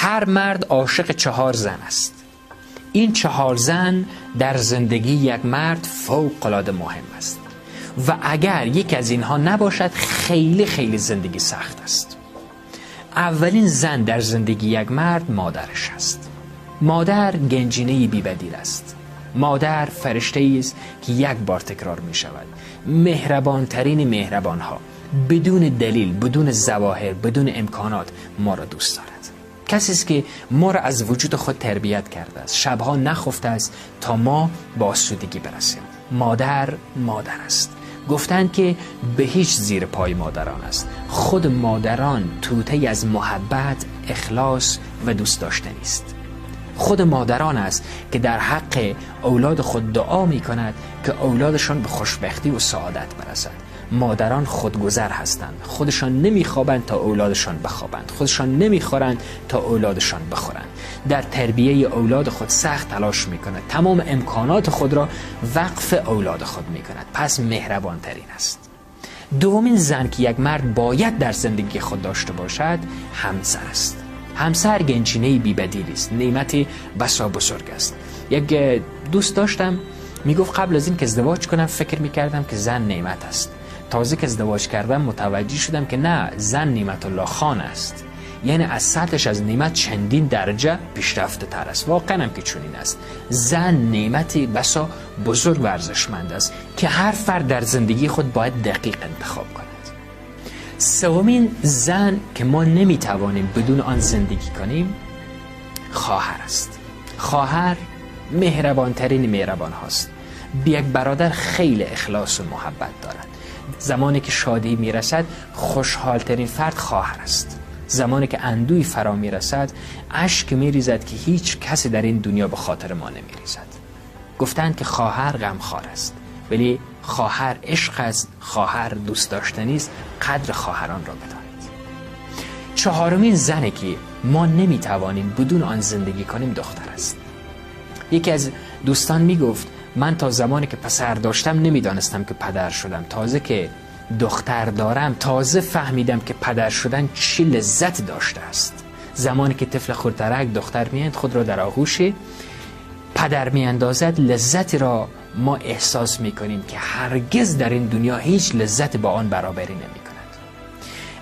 هر مرد عاشق 4 زن است. این 4 زن در زندگی یک مرد فوق العاده مهم است و اگر یکی از اینها نباشد خیلی خیلی زندگی سخت است. اولین زن در زندگی یک مرد مادرش است. مادر گنجینه بی‌بدیل است. مادر فرشته است که یک بار تکرار می شود. مهربان ترین مهربان ها، بدون دلیل، بدون ظواهر، بدون امکانات ما را دوست دارد. کسی است که ما را از وجود خود تربیت کرده است، شبها نخفته است تا ما با آسودگی برسیم. مادر مادر است. گفتند که به هیچ زیر پای مادران است. خود مادران توته از محبت، اخلاص و دوست داشتنی است. خود مادران است که در حق اولاد خود دعا می کند که اولادشان به خوشبختی و سعادت برسد. مادران خودگذر هستند، خودشان نمیخوابند تا اولادشان بخوابند، خودشان نمیخورند تا اولادشان بخورند. در تربیه اولاد خود سخت تلاش میکند، تمام امکانات خود را وقف اولاد خود میکند. پس مهربان ترین است. دومین زن که یک مرد باید در زندگی خود داشته باشد همسر است. همسر گنجینه بی‌بدیلی است، نعمت بسا بزرگ است. یک دوست داشتم میگفت قبل از این که ازدواج کنم فکر میکردم که زن نعمت است. تازه که ازدواج کردم متوجه شدم که نه، زن نعمت الله خان است. یعنی از سطحش از نعمت چندین درجه پیشرفته تر است. واقعا هم که چنین است. زن نعمت بسا بزرگ و ارزشمند است که هر فرد در زندگی خود باید دقیق انتخاب کند. سومین زن که ما نمیتوانیم بدون آن زندگی کنیم خواهر است. خواهر مهربانترین مهربان هاست. به یک برادر خیلی اخلاص و محبت دارد. زمانی که شادی میرسد خوشحالترین فرد خواهر است. زمانی که اندوی فرا میرسد اشک میریزد که هیچ کسی در این دنیا به خاطر ما نمیریزد. گفتند که خواهر غمخوار است، ولی خواهر عشق است، خواهر دوست داشتنی است. قدر خواهران را بدانید. چهارمین زنی که ما نمیتوانیم بدون آن زندگی کنیم دختر است. یکی از دوستان میگفت من تا زمانی که پسر داشتم نمیدانستم که پدر شدم، تازه که دختر دارم تازه فهمیدم که پدر شدن چه لذت داشته است. زمانی که طفل خردترک دختر میاد خود را در آغوش پدر میاندازد، لذتی را ما احساس میکنیم که هرگز در این دنیا هیچ لذت با آن برابری نمیکند.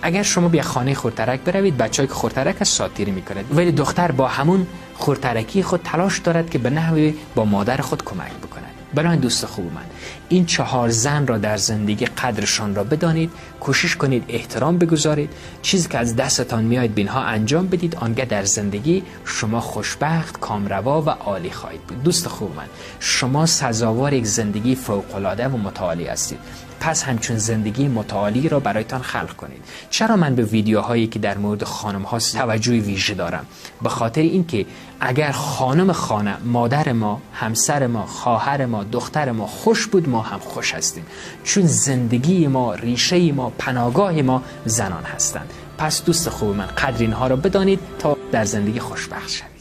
اگر شما به خانه خردترک بروید، بچه‌ای که خردترک است ساتیری میکند، ولی دختر با همون خردترکی خود تلاش دارد که به نحوی با مادر خود کمک بکند. برای دوست خوب من، این 4 زن را در زندگی قدرشان را بدانید، کوشش کنید احترام بگذارید، چیزی که از دستتان میآید به اینها انجام بدید، آنگه در زندگی شما خوشبخت، کامروا و عالی خواهید بود. دوست خوب من، شما سزاوار یک زندگی فوق‌العاده و متعالی هستید. پس همچون زندگی متعالی را برایتان خلق کنید. چرا من به ویدیوهایی که در مورد خانم ها توجه ویژه دارم؟ به خاطر اینکه اگر خانم خانه، مادر ما، همسر ما، خواهر ما، دختر ما خوش بود، ما هم خوش هستیم، چون زندگی ما، ریشه ما، پناهگاه ما زنان هستند. پس دوست خوب من، قدر اینها را بدانید تا در زندگی خوشبخت شوید.